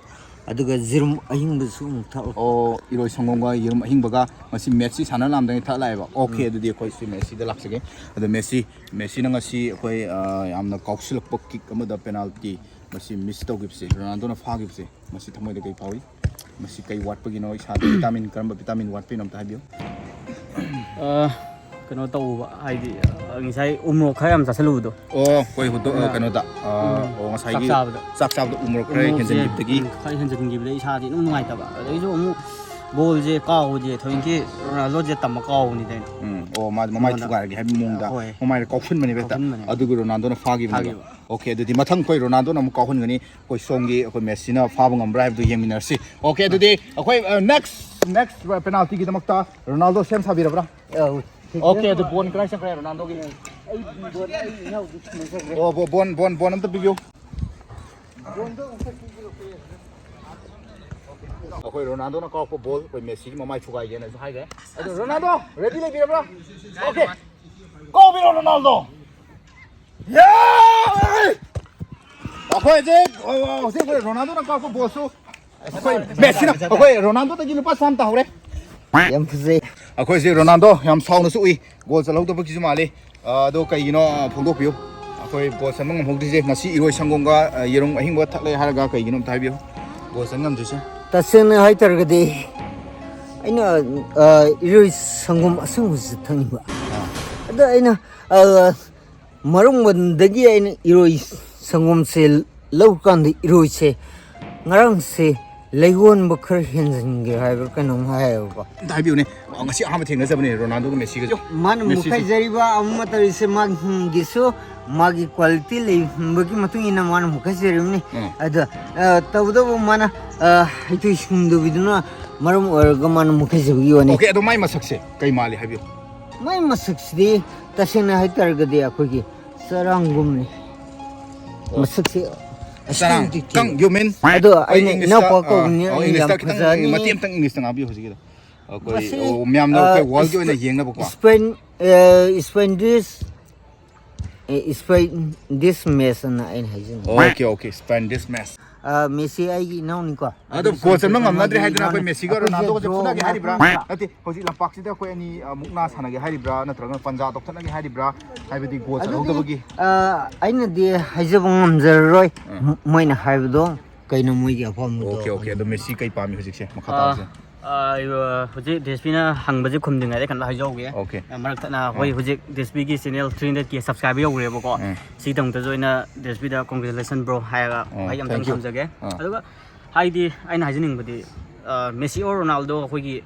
ꯑꯗꯨꯒ ꯌꯦꯔꯨꯝ ꯑꯍꯤꯡꯕꯁꯨ ꯑꯃꯨꯛ ꯊꯛꯂꯛꯄ꯫ ꯑꯣ, ꯏꯔꯣꯏ ꯁꯪꯒꯣꯝꯒ ꯌꯦꯔꯨꯝ ꯑꯍꯤꯡꯕꯒ ꯉꯁꯤ ꯃꯦꯠꯁꯁꯤ ꯁꯥꯟꯅ ꯂꯥꯝꯗꯉꯩ ꯊꯛꯂꯛꯑꯦꯕ꯫ ꯑꯣꯀꯦ, ꯎꯝ꯫ ꯑꯗꯨꯗꯤ ꯑꯩꯈꯣꯏ ꯁꯤ ꯃꯦꯠꯁꯁꯤꯗ ꯂꯥꯛꯆꯒꯦ꯫ ꯑꯗꯣ ꯃꯦꯠꯁꯁꯤ, ꯃꯦꯠꯁꯁꯤꯅ ꯉꯁꯤ ꯑꯩꯈꯣꯏ, ꯑ, ꯌꯥꯝꯅ ꯀꯥꯎꯁꯤꯜꯂꯛꯄ ꯀꯤꯛ ꯑꯃꯗ ꯄꯦꯅꯥꯜꯇꯤ ꯃꯁꯤ ꯃꯤꯁ ꯇꯧꯈꯤꯕꯁꯦ, ꯔꯣꯅꯥꯜꯗꯣꯅ ꯐꯥꯈꯤꯕꯁꯦ, ꯃꯁꯤ ꯊꯃꯣꯏꯗ ꯀꯩ ꯐꯥꯎꯏ? ꯃꯁꯤ ꯀꯩ ꯋꯥꯠꯄꯒꯤꯅꯣ? ꯏꯁꯥꯗ ꯚꯤꯇꯥꯃꯤꯟ, ꯀꯔꯝꯕ ꯚꯤꯇꯥꯃꯤꯟ ꯋꯥꯠꯄꯒꯤꯅꯣ ꯑꯝꯇ ꯍꯥꯏꯕꯤꯌꯨ꯫ ꯑ, ꯀꯩꯅꯣ ꯇꯧꯕ ꯍꯥꯏꯗꯤ, ꯑ, ꯉꯁꯥꯏ ꯎꯃꯣꯔꯣꯛ ꯈꯔ ꯌꯥꯝ ꯆꯥꯁꯤꯜꯂꯨꯕꯗꯣ꯫ ꯑꯣ, ꯑꯩꯈꯣꯏ ꯍꯨꯠꯇꯣꯛ-, ꯑ, ꯑꯗꯨꯅ, ꯀꯩꯅꯣꯗ, ꯑ, ꯎꯝ, ꯑꯣ, ꯉꯁꯥꯏꯒꯤ ꯆꯥꯛ ꯆꯥꯕꯗ꯫ ꯆꯥꯛ ꯆꯥꯕꯗ ꯎꯃꯣꯔꯣꯛ ꯈꯔ ꯎꯃꯣꯔꯣꯛꯁꯦ, ꯍꯦꯟꯖꯟꯈꯤꯕꯗꯒꯤ꯫ ꯎꯝ, ꯈꯔ ꯍꯦꯟꯖꯟꯈꯤꯕꯗꯒꯤ ꯏꯁꯥꯗꯤ ꯑꯗꯨꯝ ꯅꯨꯡꯉꯥꯏꯇꯕ꯫ ꯑꯗꯩꯁꯨ ꯑꯃꯨꯛ ꯕꯣꯜꯁꯦ ꯀꯥꯎꯕꯁꯦ ꯊꯣꯏꯅꯀꯤ ꯔꯣꯅꯥꯜꯗꯣꯁꯦ ꯇꯝꯕ ꯀꯥꯎꯕꯅꯤ ꯀꯩꯅꯣ꯫ ꯎꯝ, ꯑꯣ, ꯃꯥꯗꯤ ꯃꯃꯥꯏ ꯃꯉꯣꯟꯗ꯫ ꯊꯨꯒꯥꯏꯔꯒꯦ ꯍꯥꯏꯕꯒꯤ ꯃꯑꯣꯡꯗ ꯍꯣꯏ꯫ ꯃꯃꯥꯏꯗ ꯀꯥꯎꯁꯟꯕꯅꯦꯕ ꯍꯦꯛꯇ꯫ ꯀꯥꯎꯁꯟꯕꯅꯦ꯫ ꯑꯗꯨꯒꯤ ꯔꯣꯅꯥꯜꯗꯣꯅ ꯐꯥꯈꯤꯕꯅꯦꯕ꯫ ꯐꯥꯈꯤꯕ꯫ ꯑꯣꯀꯦ, ꯑꯗꯨꯗꯤ ꯃꯊꯪ ꯑꯩꯈꯣꯏ ꯔꯣꯅꯥꯜꯗꯣꯅ ꯑꯃꯨꯛ ꯀꯥꯎꯍꯟꯒꯅꯤ꯫ ꯑꯩꯈꯣꯏ ꯁꯣꯝꯒꯤ ꯑꯩꯈꯣꯏ ꯃꯦꯁꯤꯅ ꯐꯥꯕ ꯉꯝꯕ꯭ꯔꯥ ꯍꯥꯏꯕꯗꯨ ꯌꯦꯡꯃꯤꯟꯅꯔꯁꯤ꯫ ꯑꯣꯀꯦ, ꯑꯗꯨꯗꯤ ꯑꯩꯈꯣꯏ, ꯑ, next, next penaltyꯒꯤꯗꯃꯛꯇ ꯔꯣꯅꯥꯜꯗꯣ ꯁꯦꯝ ꯁꯥꯕꯤꯔꯕ꯭ꯔꯥ? ꯑꯧ꯫ ꯑꯣꯀꯦ, ꯑꯗꯨ ꯕꯣꯟ ꯀꯗꯥꯏ ꯆꯠꯈ꯭ꯔꯦ ꯔꯣꯅꯥꯜꯗꯣꯒꯤ? ꯑꯩ ꯕꯣꯟ ꯑꯩ ꯏꯅꯥꯎꯗ ꯊꯝꯖꯈ꯭ꯔꯦ꯫ ꯑꯣ, ꯕꯣ-, ꯕꯣꯟ, ꯕꯣꯟ, ꯕꯣꯟ ꯑꯝꯇ ꯄꯤꯕꯤꯌꯨ꯫ ꯕꯣꯟꯗꯣ ꯑꯝꯇ ꯄꯤꯕꯤꯔꯛꯑꯣ꯫ ꯑꯩꯈꯣꯏ ꯔꯣꯅꯥꯜꯗꯣꯅ ꯀꯥꯎꯔꯛꯄ ꯕꯣꯜ ꯑꯩꯈꯣꯏ ꯃꯦꯁꯤꯒꯤ ꯃꯃꯥꯏ ꯊꯨꯒꯥꯏꯒꯦꯅꯁꯨ ꯍꯥꯏꯈ꯭ꯔꯦ꯫ ꯑꯗꯣ ꯔꯣꯅꯥꯜꯗꯣ ready ꯂꯩꯕꯤꯔꯕ꯭ꯔꯥ? ꯑꯣꯀꯦ, ꯀꯥꯎꯕꯤꯔꯣ ꯔꯣꯅꯥꯜꯗꯣ꯫ ꯌꯥꯏ! ꯑꯩꯈꯣꯏ ꯍꯧꯖꯤꯛ, ꯍꯧꯖꯤꯛ ꯑꯩꯈꯣꯏ ꯔꯣꯅꯥꯜꯗꯣꯅ ꯀꯥꯎꯔꯛꯄ ꯕꯣꯜꯁꯨ ꯑꯩꯈꯣꯏ ꯃꯦꯁꯤꯅ ꯑꯩꯈꯣꯏ ꯔꯣꯅꯥꯜꯗꯣꯗꯒꯤ ꯂꯨꯄꯥ ꯆꯥꯝꯃ ꯇꯥꯍꯧꯔꯦ꯫ ꯌꯥꯝ ꯐꯖꯩ꯫ ꯑꯩꯈꯣꯏꯁꯦ ꯔꯣꯅꯥꯜꯗꯣ ꯌꯥꯝ ꯁꯥꯎꯅꯁꯨ ꯎꯏ, ꯒꯣꯜ ꯆꯜꯍꯧꯗꯕꯒꯤꯁꯨ ꯃꯥꯜꯂꯤ꯫ ꯑ, ꯑꯗꯣ ꯀꯩꯒꯤꯅꯣ, ꯑ, ꯐꯣꯡꯗꯣꯛꯄꯤꯌꯨ꯫ ꯑꯩꯈꯣꯏ ꯒꯣꯜ ꯆꯟꯕ ꯉꯝꯍꯧꯗ꯭ꯔꯤꯁꯦ ꯉꯁꯤ ꯏꯔꯣꯏ ꯁꯪꯒꯣꯝꯒ, ꯑ, ꯌꯦꯔꯨꯝ ꯑꯍꯤꯡꯕ ꯊꯛꯂꯦ ꯍꯥꯏꯔꯒ ꯀꯩꯒꯤꯅꯣ ꯑꯝꯇ ꯍꯥꯏꯕꯤꯌꯨ, ꯒꯣꯜ ꯆꯟ ꯉꯝꯗ꯭ꯔꯤꯁꯦ꯫ ꯇꯁꯦꯡꯅ ꯍꯥꯏꯇꯥꯔꯒꯗꯤ ꯑꯩꯅ, ꯑ, ꯏꯔꯣꯏ ꯁꯪꯒꯣꯝ ꯑꯁꯪꯕꯁꯤ ꯊꯛꯅꯤꯡꯕ꯫ ꯑꯗꯣ ꯑꯩꯅ, ꯑ, ꯃꯔꯨꯡꯕꯟꯗꯒꯤ ꯑꯩꯅ ꯏꯔꯣꯏ ꯁꯪꯒꯣꯝꯁꯦ ꯂꯧꯔꯀꯥꯟꯗ ꯏꯔꯣꯏꯁꯦ ꯉꯔꯥꯡꯁꯦ ꯂꯩꯒꯣꯟꯕ ꯈꯔ ꯍꯦꯟꯖꯤꯟꯒꯦ ꯍꯥꯏꯕ꯭ꯔꯥ ꯀꯩꯅꯣꯝ ꯍꯥꯏꯌꯦꯕꯀꯣ꯫ ꯑꯝꯇ ꯍꯥꯏꯕꯤꯌꯨꯅꯦ, ꯉꯁꯤ ꯑꯍꯥꯟꯕ ꯊꯦꯡꯅꯖꯕꯅꯦ ꯔꯣꯅꯥꯜꯗꯣꯒ ꯃꯦꯁꯤꯒꯁꯦ꯫ ꯃꯥꯅ ꯃꯦꯁꯤꯁꯦ꯫ ꯃꯨꯛꯈꯥꯏꯖꯔꯤꯕ ꯑꯃ ꯇꯧꯔꯤꯁꯦ ꯃꯥꯒꯤꯁꯨ ꯃꯥꯒꯤ quality ꯂꯩꯕꯒꯤ ꯃꯇꯨꯡ ꯏꯟꯅ ꯃꯥꯅ ꯃꯨꯛꯈꯥꯏꯖꯔꯤꯕꯅꯤ꯫ ꯎꯝ꯫ ꯑꯗꯣ, ꯑ, ꯇꯧꯕꯇꯕꯨ ꯃꯥꯅ, ꯑ, ꯍꯩꯊꯣꯏ ꯁꯤꯡꯊꯣꯏꯗꯨꯅ ꯃꯔꯝ ꯑꯣꯏꯔꯒ ꯃꯥꯅ ꯃꯨꯛꯈꯥꯏꯖꯕꯒꯤ ꯋꯥꯅꯤ꯫ ꯑꯣꯀꯦ, ꯑꯗꯣ ꯃꯥꯏ ꯃꯁꯛꯁꯦ ꯀꯩ ꯃꯥꯜꯂꯤ ꯍꯥꯏꯕꯤꯌꯨ꯫ ꯃꯥꯏ ꯃꯁꯛꯁꯤꯗꯤ ꯇꯁꯦꯡꯅ ꯍꯥꯏꯇꯥꯔꯒꯗꯤ ꯑꯩꯈꯣꯏꯒꯤ ꯆꯔꯥꯡꯒꯨꯝꯅꯤ꯫ ꯑꯣ꯫ ꯃꯁꯛꯁꯦ ꯆꯔꯥꯡ, ꯑꯁꯦꯡꯕꯗꯤ ꯊꯤꯕ꯫ ꯀꯪ, you mean? ꯑꯗꯣ ꯑꯩ ꯑꯩꯅ Englishꯇ, ꯏꯅꯥꯎꯄꯥ ꯑ, ꯀꯧꯕꯅꯤ, ꯑꯣ, ꯑꯩ ꯌꯥꯝ Englishꯇ ꯈꯤꯇꯪ ꯐꯖꯍꯟꯅꯤꯡꯉꯤ꯫ ꯃꯇꯦꯛ ꯑꯃꯇꯪ Englishꯇ ꯉꯥꯡꯕꯤꯌꯨ ꯍꯧꯖꯤꯛꯀꯤꯗꯣ꯫ ꯑꯩꯈꯣꯏ, ꯃꯁꯤ, ꯑꯣ, ꯃꯌꯥꯝꯅ ꯑ, ꯑꯩꯈꯣꯏ worldꯀꯤ ꯑꯣꯏꯅ ꯏꯁꯄꯦ-, ꯌꯦꯡꯅꯕꯀꯣ꯫ ꯏꯁꯄꯦꯟ, ꯑ, ꯏꯁꯄꯦꯟꯗꯤꯁ, ꯑꯦ, ꯏꯁꯄꯦꯟꯗꯤꯁ ꯃꯦꯁ ꯑꯅ ꯑꯩꯅ ꯍꯥꯏꯖꯅꯤꯡꯉꯤ꯫ ꯑꯣꯀꯦ, ꯑꯣꯀꯦ, ꯏꯁꯄꯦꯟꯗꯤꯁ ꯃꯦꯁ꯫ ꯑ, ꯃꯦꯁꯤ ꯑꯩꯒꯤ ꯏꯅꯥꯎꯅꯤꯀꯣ꯫ ꯑꯗꯣ ꯑꯗꯨ ꯒꯣꯜ ꯆꯟꯕ ꯁꯤꯟꯇꯣꯛ ꯉꯝꯅꯗ꯭ꯔꯦ ꯍꯥꯏꯗꯨꯅ ꯑꯩꯈꯣꯏ ꯃꯥꯅꯤ꯫ ꯃꯦꯁꯤꯒ ꯑꯩꯈꯣꯏꯁꯦ ꯔꯣꯅꯥꯜꯗꯣꯒꯁꯦ draw ꯐꯨꯅꯒꯦ ꯍꯥꯏꯔꯤꯕ꯭ꯔꯥ? ꯉꯥꯛꯇꯪ ꯅꯠꯇꯦ, ꯍꯧꯖꯤꯛ ꯂꯝꯄꯥꯛꯁꯤꯗ ꯑꯩꯈꯣꯏ ꯑꯅꯤ, ꯑ, ꯃꯨꯛꯅꯥ ꯁꯥꯟꯅꯒꯦ ꯍꯥꯏꯔꯤꯕ꯭ꯔꯥ? ꯅꯠꯇ꯭ꯔꯒꯅ ꯄꯟꯖꯥ ꯇꯧꯊꯠꯅꯒꯦ ꯍꯥꯏꯔꯤꯕ꯭ꯔꯥ? ꯍꯥꯏꯕꯗꯤ ꯒꯣꯜ ꯑꯗꯨꯗꯤ, ꯆꯜꯍꯧꯗꯕꯒꯤ꯫ ꯑ, ꯑꯩꯅꯗꯤ ꯍꯥꯏꯖꯕ ꯉꯝꯖꯔꯔꯣꯏ꯫ ꯑꯥ꯫ ꯃ-, ꯃꯣꯏꯅ ꯍꯥꯏꯕꯗꯣ ꯀꯩꯅꯣ ꯃꯣꯏꯒꯤ ꯑꯄꯥꯝꯕꯗꯣ꯫ Okay, okay. ꯑꯗꯣ ꯃꯦꯁꯤ ꯀꯩ ꯄꯥꯝꯃꯤ ꯍꯧꯖꯤꯛꯁꯦ? ꯃꯈꯥ ꯑꯥ, ꯇꯥꯕꯁꯦ꯫ ꯑ, ꯍꯧꯖꯤꯛ ꯗꯤ ꯑꯦꯁ ꯄꯤꯅ ꯍꯪꯕꯁꯦ ꯈꯨꯝꯗ꯭ꯔꯤꯉꯩꯗ ꯀꯩꯅꯣ ꯍꯥꯏꯖꯍꯧꯒꯦ꯫ ꯑꯣꯀꯦ꯫ ꯑ, ꯃꯔꯛ ꯊꯠꯅ ꯑꯩꯈꯣꯏ ꯑꯥ꯫ ꯍꯧꯖꯤꯛ ꯗꯤ ꯑꯦꯁ ꯄꯤꯒꯤ ꯆꯦꯅꯦꯜ ꯊ꯭ꯔꯤ ꯍꯟꯗ꯭ꯔꯦꯗ ꯀꯦ ꯁꯕꯁꯀ꯭ꯔꯥꯏꯕꯔ ꯌꯧꯈ꯭ꯔꯦꯕꯀꯣ꯫ ꯎꯝ꯫ ꯁꯤꯒꯤꯗꯃꯛꯇꯁꯨ ꯑꯩꯅ ꯗꯤ ꯑꯦꯁ ꯄꯤꯗ congratulation bro ꯍꯥꯏꯔꯒ ꯑꯣ, ꯋꯥꯍꯩ ꯑꯃꯇꯪ thank you꯫ ꯊꯝꯖꯒꯦ꯫ ꯑꯥ꯫ ꯑꯗꯨꯒ ꯍꯥꯏꯗꯤ ꯑꯩꯅ ꯍꯥꯏꯖꯅꯤꯡꯕꯗꯤ, ꯑ, ꯃꯦꯁꯤ ꯑꯣꯔ ꯔꯣꯅꯥꯜꯗꯣ ꯑꯩꯈꯣꯏꯒꯤ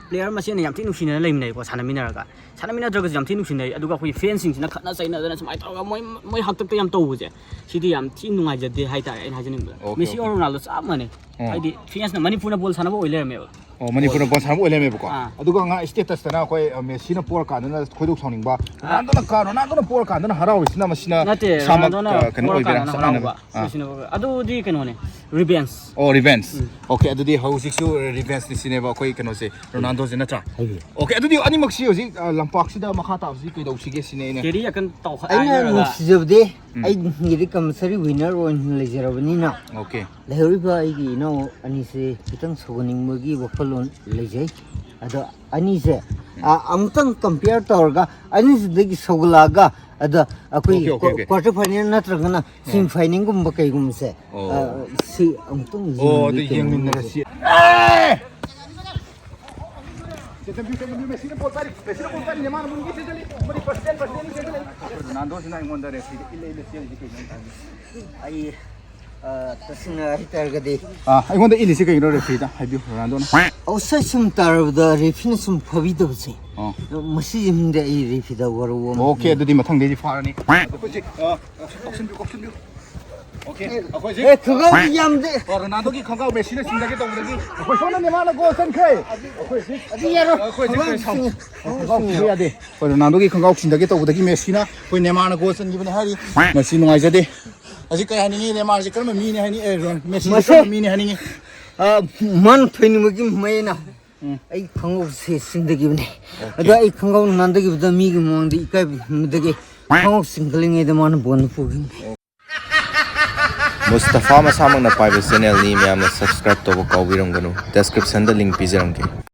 ꯄ꯭ꯂꯦꯌꯔ ꯃꯁꯦꯟꯅ ꯌꯥꯝ ꯊꯤ ꯅꯨꯡꯁꯤꯅꯅ ꯂꯩꯃꯤꯟꯅꯩꯀꯣ, ꯁꯥꯟꯅꯃꯤꯟꯅꯔꯒ꯫ ꯁꯥꯟꯅꯃꯤꯟꯅꯗ꯭ꯔꯒꯁꯨ ꯌꯥꯝ ꯊꯤ ꯅꯨꯡꯁꯤꯅꯩ꯫ ꯑꯗꯨꯒ ꯑꯩꯈꯣꯏꯒꯤ ꯐꯦꯟꯁꯤꯡꯁꯤꯅ ꯈꯠꯅ ꯆꯩꯅꯗꯅ ꯁꯨꯃꯥꯏꯅ ꯇꯧꯔꯒ ꯃꯣꯏ, ꯃꯣꯏ ꯍꯥꯛꯇꯛꯇ ꯌꯥꯝ ꯇꯧꯕꯁꯦ, ꯁꯤꯗꯤ ꯌꯥꯝ ꯊꯤ ꯅꯨꯡꯉꯥꯏꯖꯗꯦ ꯍꯥꯏꯇꯥꯔꯦ ꯑꯩꯅ ꯍꯥꯏꯖꯅꯤꯡꯕꯗ꯫ Okay, Messi okay. Or Ronaldo ꯆꯞ ꯃꯥꯟꯅꯩ꯫ ꯎꯝ꯫ ꯍꯥꯏꯗꯤ ꯐꯦꯟꯁꯅ ꯃꯅꯤꯄꯨꯔꯅ ꯕꯣꯜ ꯁꯥꯟꯅꯕ ꯑꯣꯏ ꯂꯩꯔꯝꯃꯦꯕ꯫ ꯑꯣ, ꯃꯅꯤꯄꯨꯔꯅ ꯕꯣꯜ ꯁꯥꯟꯅꯕ ꯑꯣꯏ ꯂꯩꯔꯝꯃꯦꯕꯀꯣ꯫ ꯑꯥ꯫ ꯑꯗꯨꯒ ꯉꯥ ꯁ꯭ꯇꯦꯇꯁꯇꯅ ꯑꯩꯈꯣꯏ, ꯑ, ꯃꯦꯁꯤꯅ ꯄꯣꯔꯀꯥꯟꯗꯅ ꯈꯣꯏꯗꯧ ꯁꯥꯎꯅꯤꯡꯕ, ꯑꯥ꯫ ꯔꯣꯅꯥꯜꯗꯣꯅ ꯀꯥ-, ꯔꯣꯅꯥꯜꯗꯣꯅ ꯄꯣꯔꯀꯥꯟꯗꯅ ꯍꯔꯥꯎꯔꯤꯁꯤꯅ ꯃꯁꯤꯅ ꯅꯠꯇꯦ, ꯏꯁꯥꯃꯛ, ꯔꯣꯅꯥꯜꯗꯣꯅ ꯑ, ꯀꯩꯅꯣ ꯑꯣꯏꯕꯩꯔꯥ? ꯄꯣꯔꯀꯥꯟꯗꯅ ꯆꯞ ꯃꯥꯟꯅꯕ꯫ ꯍꯔꯥꯎꯕ꯫ ꯑꯥ꯫ ꯃꯦꯁꯤꯅ ꯄꯣꯔꯀꯥꯟꯗ꯫ ꯑꯗꯨꯗꯤ ꯀꯩꯅꯣꯅꯦ, revenge꯫ ꯑꯣ, revenge꯫ ꯎꯝ꯫ ꯑꯣꯀꯦ, ꯑꯗꯨꯗꯤ ꯍꯧꯖꯤꯛꯁꯨ revengeꯅꯤ ꯁꯤꯅꯦꯕ ꯑꯩꯈꯣꯏ ꯀꯩꯅꯣꯁꯦ, ꯔꯣꯅꯥꯜꯗꯣꯁꯦ ꯅꯠꯇ꯭ꯔꯥ? ꯍꯥꯏꯕꯤꯌꯨ꯫ ꯑꯣꯀꯦ, ꯑꯗꯨꯗꯤ ꯑꯅꯤꯃꯛꯁꯤ ꯍꯧꯖꯤꯛ, ꯑ, ꯂꯝꯄꯥꯛꯁꯤꯗ ꯃꯈꯥ ꯇꯥꯕꯁꯤ ꯀꯩꯗꯧꯁꯤꯒꯦ ꯁꯤꯅꯦ ꯑꯩꯅ꯫ ꯀꯦꯔꯤ ꯑꯀꯟ ꯇꯧꯈꯠ ꯑꯩꯅ ꯍꯥꯏꯔꯒ꯫ ꯅꯨꯡꯁꯤꯖꯕꯗꯤ ꯎꯝ꯫ ꯑꯩꯒꯤꯗꯤ compulsory winner ꯑꯣꯏꯅ ꯂꯩꯖꯔꯕꯅꯤꯅ꯫ ꯑꯣꯀꯦ꯫ ꯂꯩꯍꯧꯔꯤꯕ ꯑꯩꯒꯤ ꯏꯅꯥꯎ ꯑꯅꯤꯁꯦ ꯈꯤꯇꯪ ꯁꯧꯒꯠꯅꯤꯡꯕꯒꯤ ꯋꯥꯈꯜꯂꯣꯟ ꯂꯩꯖꯩ꯫ ꯑꯗꯣ ꯑꯅꯤꯁꯦ, ꯎꯝ꯫ ꯑ, ꯑꯃꯨꯛꯇꯪ compare ꯇꯧꯔꯒ ꯑꯅꯤꯁꯤꯗꯒꯤ ꯁꯧꯒꯠꯂꯛꯑꯒ ꯑꯗ ꯑꯩꯈꯣꯏ okay, okay, okay. Quarter final ꯅꯠꯇ꯭ꯔꯒꯅ ꯑꯣ꯫ Semi finalꯒꯨꯝꯕ ꯀꯩꯒꯨꯝꯕꯁꯦ, ꯑꯣ꯫ ꯑ, ꯁꯤ ꯑꯃꯨꯛꯇꯪ ꯑꯣ, ꯑꯗꯨ ꯌꯦꯡꯃꯤꯟꯅꯔꯁꯤ꯫ ꯌꯦꯡꯃꯤꯟꯅꯔꯁꯤ꯫ ꯆꯦꯟꯁꯤꯟꯕꯤꯌꯨ, ꯆꯦꯟꯁꯤꯟꯕꯤꯌꯨ, ꯃꯦꯁꯤꯅ ꯕꯣꯜ ꯄꯥꯏꯔꯤ, ꯃꯦꯁꯤꯅ ꯕꯣꯜ ꯄꯥꯏꯔꯤ, ꯅꯦꯃꯥꯔꯅ ꯃꯅꯨꯡꯒꯤ ꯆꯦꯟꯁꯤꯜꯂꯤ, ꯑꯃꯗꯤ ꯐꯥꯔꯁ ꯂꯦꯟ, ꯐꯥꯔꯁ ꯂꯦꯟꯒꯤ ꯆꯦꯟꯁꯤꯜꯂꯤ꯫ ꯔꯣꯅꯥꯜꯗꯣꯁꯤꯅ ꯑꯩꯉꯣꯟꯗ ꯔꯦꯐ꯭ꯔꯤꯗ ꯏꯜꯂꯦ, ꯏꯜꯂꯦ ꯆꯦꯜꯂꯤꯁꯤ ꯀꯩꯒꯤꯅꯣ ꯍꯥꯏꯕ? ꯑꯩ, ꯑ, ꯇꯁꯦꯡꯅ ꯍꯥꯏꯇꯥꯔꯒꯗꯤ ꯑꯥ, ꯑꯩꯉꯣꯟꯗ ꯏꯜꯂꯤꯁꯤ ꯀꯩꯒꯤꯅꯣ ꯔꯦꯐ꯭ꯔꯤꯗ ꯍꯥꯏꯕꯤꯌꯨ, ꯔꯣꯅꯥꯜꯗꯣꯅ꯫ ꯑꯣꯐꯁꯥꯏꯗ ꯁꯨꯝ ꯇꯥꯔꯕꯗ ꯔꯦꯐ꯭ꯔꯤꯅ ꯁꯨꯝ ꯐꯥꯕꯤꯗꯕꯁꯦ, ꯑꯥ꯫ ꯃꯁꯤꯁꯤꯃꯗꯤ ꯑꯩ ꯔꯦꯐ꯭ꯔꯤꯗ ꯋꯥꯔꯧꯕ ꯑꯃ ꯑꯣꯀꯦ, ꯂꯩ꯫ ꯑꯗꯨꯗꯤ ꯃꯊꯪꯗꯩꯗꯤ ꯐꯥꯔꯅꯤ꯫ ꯑꯩꯈꯣꯏꯁꯦ, ꯑ, ꯀꯥꯎꯁꯟꯕꯤꯌꯨ, ꯀꯥꯎꯁꯟꯕꯤꯌꯨ꯫ ꯑꯣꯀꯦ, ꯑꯩꯈꯣꯏ ꯍꯧꯖꯤꯛ ꯑꯦ, ꯈꯨꯡꯒꯪ ꯌꯥꯝꯗꯦ꯫ ꯑꯣ, ꯔꯣꯅꯥꯜꯗꯣꯒꯤ ꯈꯣꯡꯒ꯭ꯔꯥꯎ ꯃꯦꯁꯤꯅ ꯁꯤꯟꯗꯒꯦ ꯇꯧꯕꯗꯒꯤ ꯑꯩꯈꯣꯏ ꯁꯣꯝꯗ ꯅꯦꯃꯥꯔꯅ ꯒꯣꯜ ꯆꯟꯈ꯭ꯔꯦ꯫ ꯑꯩꯈꯣꯏ ꯍꯧꯖꯤꯛ ꯑꯗꯨ ꯌꯥꯔꯣꯏ꯫ ꯑꯩꯈꯣꯏ ꯍꯧꯖꯤꯛ ꯈꯣꯡꯒ꯭ꯔꯥꯎ ꯀꯩ ꯁꯥꯎ-, ꯁꯤꯡꯉꯦ꯫ ꯈꯣꯡꯒ꯭ꯔꯥꯎ ꯁꯤꯡꯕ ꯌꯥꯗꯦ꯫ ꯑꯩꯈꯣꯏ ꯔꯣꯅꯥꯜꯗꯣꯒꯤ ꯈꯣꯡꯒ꯭ꯔꯥꯎ ꯁꯤꯟꯗꯒꯦ ꯇꯧꯕꯗꯒꯤ ꯃꯦꯁꯤꯅ ꯑꯩꯈꯣꯏ ꯅꯦꯃꯥꯔꯅ ꯒꯣꯜ ꯆꯟꯈꯤꯕꯅꯤ ꯍꯥꯏꯔꯤ꯫ ꯃꯁꯤ ꯅꯨꯡꯉꯥꯏꯖꯗꯦ꯫ ꯍꯧꯖꯤꯛ ꯀꯩ ꯍꯥꯏꯅꯤꯡꯉꯤ? ꯅꯦꯃꯥꯔꯁꯦ ꯀꯔꯝꯕ ꯃꯤꯅꯤ ꯍꯥꯏꯅꯤ? ꯑꯦ, ꯔꯣ-, ꯃꯦꯁꯤꯁꯦ ꯃꯁꯦ-, ꯀꯔꯝꯕ ꯃꯤꯅꯤ ꯍꯥꯏꯅꯤꯡꯉꯤ? ꯑ, ꯃꯥꯅ ꯊꯣꯏꯅꯤꯡꯕꯒꯤ ꯃꯩꯅ ꯎꯝ꯫ ꯑꯩ ꯈꯣꯡꯎꯞꯁꯦ ꯁꯤꯟꯗꯈꯤꯕꯅꯦ꯫ ꯑꯣꯀꯦ꯫ ꯑꯗꯣ ꯑꯩ ꯈꯣꯡꯒ꯭ꯔꯥꯎ ꯅꯥꯟꯗꯈꯤꯕꯗ ꯃꯤꯒꯤ ꯃꯃꯥꯡꯗ ꯏꯀꯥꯏꯕꯗꯒꯤ ꯈꯣꯡꯎꯞ ꯁꯤꯟꯒꯠꯂꯤꯉꯩꯗ ꯃꯥꯅ ꯕꯣꯜꯗꯨ ꯄꯨꯈꯤꯕꯅꯦ꯫ ꯃꯨꯁꯇꯐꯥ ꯃꯁꯥꯃꯛꯅ ꯄꯥꯏꯕ ꯆꯦꯅꯦꯜꯅꯤ, ꯃꯌꯥꯝꯅ subscribe ꯇꯧꯕ ꯀꯥꯎꯕꯤꯔꯝꯒꯅꯨ꯫ Descriptionꯗ link ꯄꯤꯖꯔꯝꯒꯦ꯫